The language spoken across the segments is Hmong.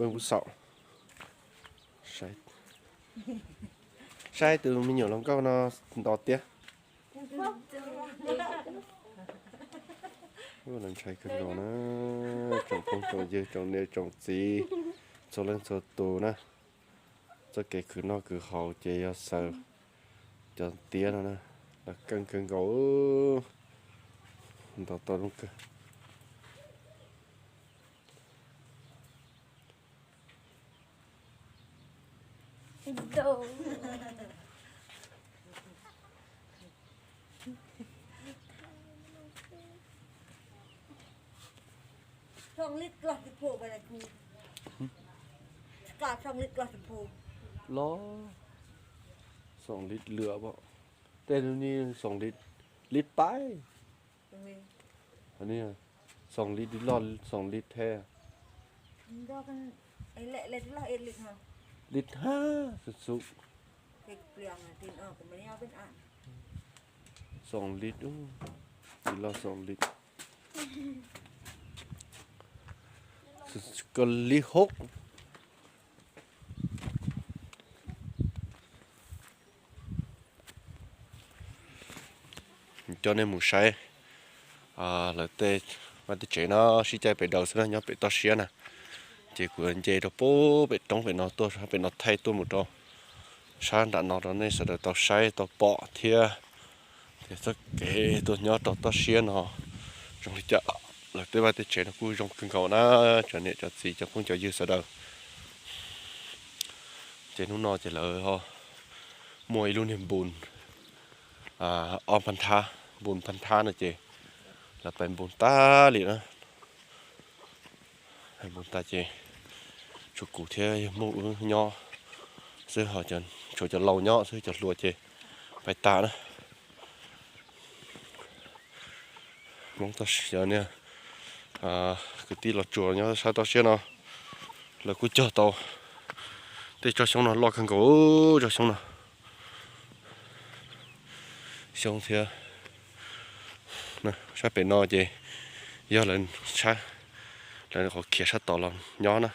Peb kuv xaum saib tus me nyuam hluas nkauj no nto tiab. Ntshai kawg nkaus na, tsoom phooj tsoom ywg tsoom niam tsoom txiv txhua leej txhua tus na. Txoj kev khwv noj khwv haus ces yog xaws cov tiab no na, los keej kawg nkaus, nto tau zoo kawg. Los xoom lis lwam, tej no ne xoom lis, lis paib, xoom lis loj xoom lis thiab, lis hab xub xub, xoom lis, lis loj xoom lis, ko lis hub. Coj nej mus saib lawv tej vaj tej tsev no sib caij pem daws xwb na, nyob pem toj siab na. Ces kuv nce rau pem roob pem no tuaj, pem no thaij tuaj mus rau sab nram no rau nej sawv daws tau saib tau pom thiab. Tias txoj kev tuaj nyob rau toj siab no zoo li cas, lawv tej vaj tej tsev no kuj zoo kawg nkaus na, cov niam cov txiv cov phooj cov ywg sawv daws. Ces hnub no ces lawv ho muaj ib lub niag npus, ob pab nthab, npus pab nthab no ces lawv pais npus tag li na. Npus tag ces tshuav kuv thiab yawg Hmoob wb nyob xwb, tshuav cov laus nyob xwb, cov hluas ces pais tas na. Hmoob toj siab, kwv tij Los Tsuas nyob sab toj siab no, lawv kuj cog tau tej tsob xyoob no loj kawg nkaus, tsob xyoob no, xyoob thiab. Sab pem no ces yog lawv, lawv qhov khiav sab tod los nyob na.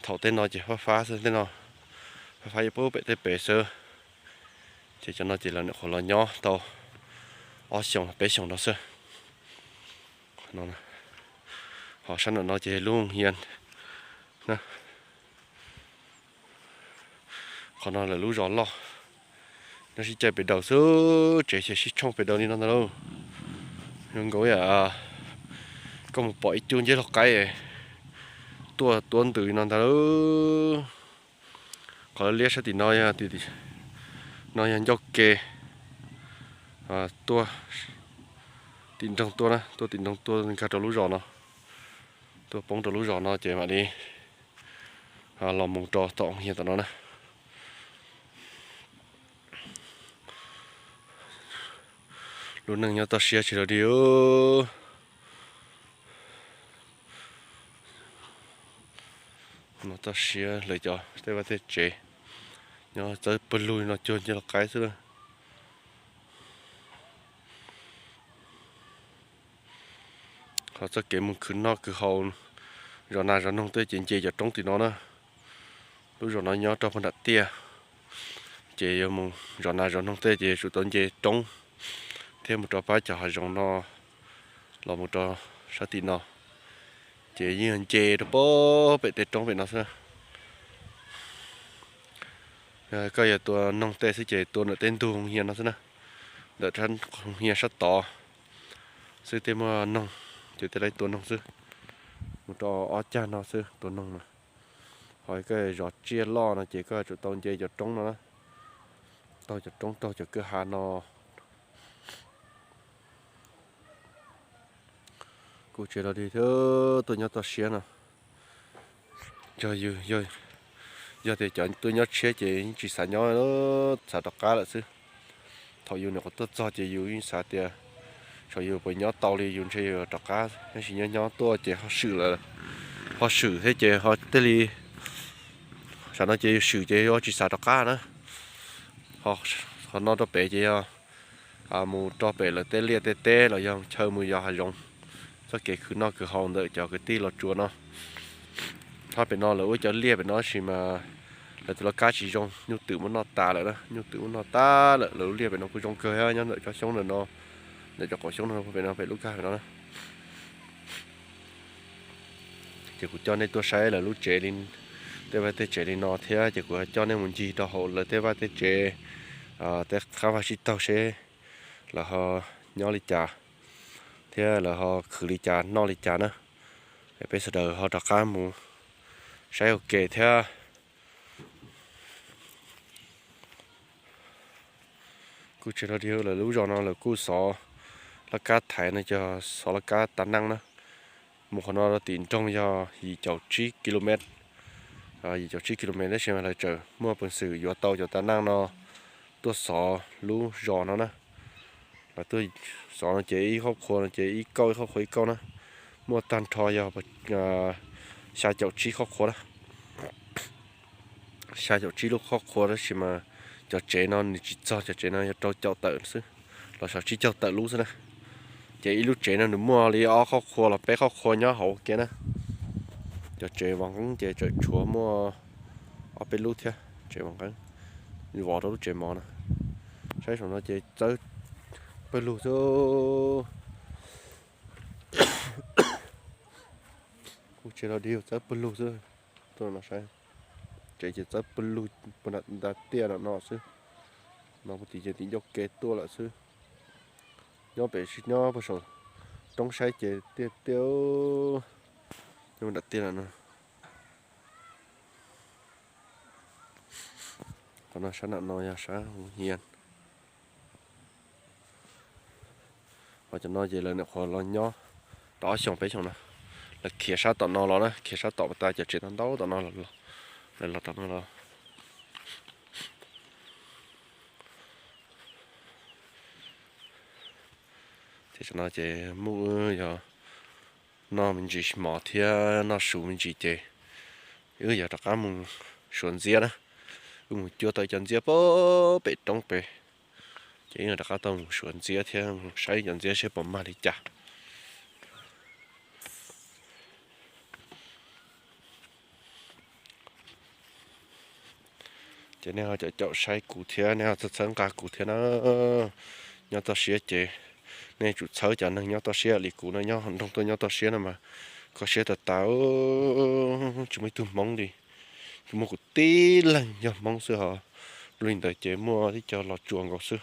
Thaum tej no ces fab fab xwb, tej no fab fab yuav pub pem tej pem xwb. Ces cov no ces lawv nyuam qhuav los nyob tau ob xyoos peb xyoos no xwb. Ho sab nram no ces lub hia, qhov no lawv lub zos loj, nyob sib caij pem daws xwb, tsev ces sib tshooj pem daws li no ntag lauj. Zoo nkaus yam koj mus pom ib cub nceb lauj qaib tuaj tuab ntws li no ntag lauj. Qhov liab sab tim no, no yog ncauj ke tuaj tim nroog tuaj na, tuaj tim nroog tuaj nkag rau lub zos no, tuaj poob rau lub zos no ces mam li los mus rau tom hia tom no na. Lub neej nyob toj siab tsis los dig. No toj siab lawv cov tej vaj tej tsev nyob txawb pawg lug no cuag nceb lauj qaib xwb na. Qhov txoj kev mus khwv noj khwv haus zov nas zov noog tej ces nce cov roob tim no na. Lub zos no nyob rau puag nram tiaj, ces yuav mus zov nas zov noog tej ces yuav tsum tau nce roob thiab mus rau pab cov hav zoov no los mus rau sab tim no, ces yeej nce rau pem tej roob pem no xwb. Koj yuav tua noog tej xwb ces tua ntawm tej ntug hia no xwb na, ntawm hia sab tod xwb tej muaj noog, ces tej laib tua noog xwb. Mus rau ob cag no xwb tua noog na. Ho koj zov tsiaj loj no ces koj yuav tsum tau nce cov roob no na, taug cov roob taug cov kwj ha no. Kuv tsis los dig thiab, tuaj nyob toj siab no. Yog yus, yog tias cov tuaj nyob tshiab ces yeej tsis xav nyob, xav rov qab lawm xwb. Thaum yus nyuam qhuav tuaj txog ces yus yeej xav tias saib yus puas nyob tau li, yus ntshe yus rov qab, tab sis nyob nyob tuaj ces ho swm lawm, ho swm thiab ces ho thiaj li, tam no ces yus swm ces yus tsis xav rov qab na. Qhov no rau pem ces yog mus rau pem lawv tej liaj tej teb los yog chaw mus yos hav zoov, txoj kev khwv noj khwv haus ntawm cov kwv tij Los Tsuas no. Thaum pem no lawv ua cov liaj pem no tab sis mas lawv tus laj kab tsis zoo, nyuj twm muab noj tas lawm na, nyuj twm muab noj tas lawm. Lawv lub liaj pem no kuj zoo kawg thiab, nyob ntawm cov xyoob ntawm no, ntawm cov qaum xyoob no pem no, pem lub kab pem no na. Ces kuv coj nej tuaj saib lawv lub tsev li, tej vaj tej tsev li no thiab ces kuv coj nej mus ncig rau hauv lawv tej vaj tej tsev, tej qab vaj tsib taug seb lawv ho nyob li cas thiab lawv ho khwv li cas noj li cas na. Peb sawv daws ho rov qab mus saib ua ke thiab. Kuj tsis dog dig, lawv lub zos no lawv kuj xov laj kab thaiv no, cov xov laj kab tas neej na. Mus qhov no rau tim nroog yog yim caum tsib ki lo mev, yim caum tsib ki lo mev, tab sis mas lawv tseem muaj peev xwm yuav tau cov tas neej no tuaj xov lub zos no na. Lawv tuaj xov no ces ib qhov qhua no ces ib kauj, ib qhov qhua ib kauj na. Muaj tag nrho yog xya caum tsib qhov qhua na. Xya caum tsib lub qhov qhua, tab sis mas cov tsev no nws tsis txog, cov tsev no yog rau caum tawm xwb, los xyov tsib caug tawm lub xwb na. Ces ib lub tsev no nws muaj li ob qhov qhua los peb qhov qhua nyob hauv kiag na. Cov tsev vov nqeeb ces tseem tshuav muaj ob peb lub thiab, tsev vov nqeeb, vov rau lub tsev mov na. Saib saum no ces txawb pawg lug xwb. Kuj tsis dog dig, txawb pawg lug xwb. Tuaj no saib, tsev ces txawb pawg lug puag nram tiaj no xwb. No puag tim ces tim ncauj ke tuaj lawm xwb. Nyob pem, nyob puag saum roob saib ces tiaj tiaj, nyob nram tiaj no. Qhov no sab nram no yog sab Hoo Hias. Ho cov no ces lawv nyuam qhuav los nyob tau ob xyoos peb xyoos no. Lawv khiav sab tom no los na, khiav sab tom tas cov tsev ntau ntau tom no los, lawv los tom no los. Ces cov no ces muaj wb yog noj me ntsis mov thiab noj su me ntsis ces wb yog rov qab mus suav ntxiab na. Wb mus cuab tau cov ntxiab pem roob pem, ces wb yog rov qab tau mus suav ntxiab thiab mus saib cov ntxiab seb puas mag li cas. Ces nej ho caum caum saib kuv thiab nej ho txhawb txhawb nqa kuv thiab na. Nyob toj siab ces nej tsum txhawb cov neeg nyob toj siab li kuv no, nyob nroog tuaj nyob toj siab no mas kho siab tas tas, tsis muaj ib tug Hmoob li. Tsuas muaj kuv tib leeg yog Hmoob xwb hos. Li ntawd ces muaj tib co Los Tsuas nkaus xwb.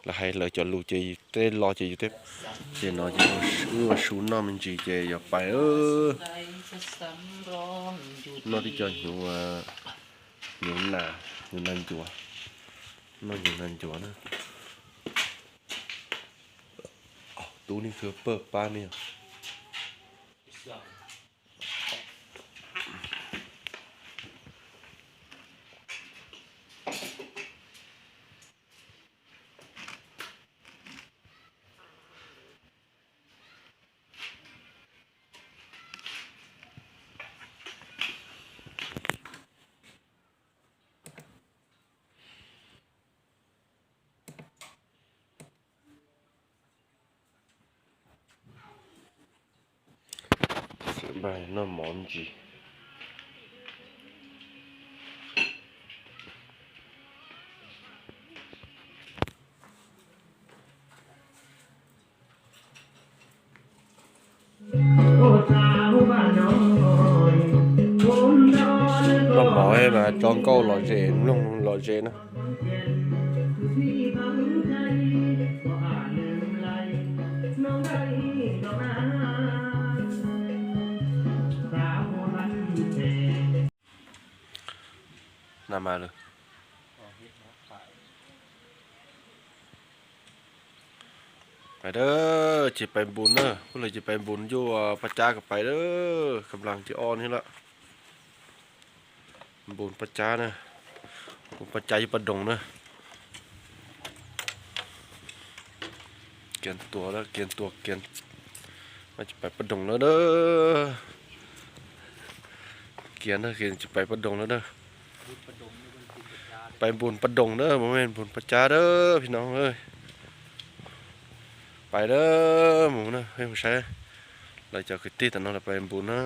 Lawv hais lawv cov lus ces tej Los ces yus tej. Ces no ces wb ua su noj me ntsis ces yuav pais. Noj tib co hnyuv, hnyuv nas, hnyuv nas ncuav. Noj hnyuv nas ncuav na. Tub nej khwv pawg pab nej. Noj mov ntsis. Noj mov mas tso nkauj lom zem, mloog lom zem na. Pais dawb ces pais npus na, kuj lawv ces pais npus yuj paj cab kom pais dawb, kab nplas ces o ni lawm. Npus paj cab na, npus paj cab yuj paj doog na. Kiav tuas, kiav tuas, kiav, ces pais paj doog lawm na. Kiav na, ces pais paj doog lawm na. Pais npus paj doog na, mus me npus paj cab dawb phi no. Pais dawb mus na, peb mus saib lawv cov kwv tij tam no lawv pais npus na.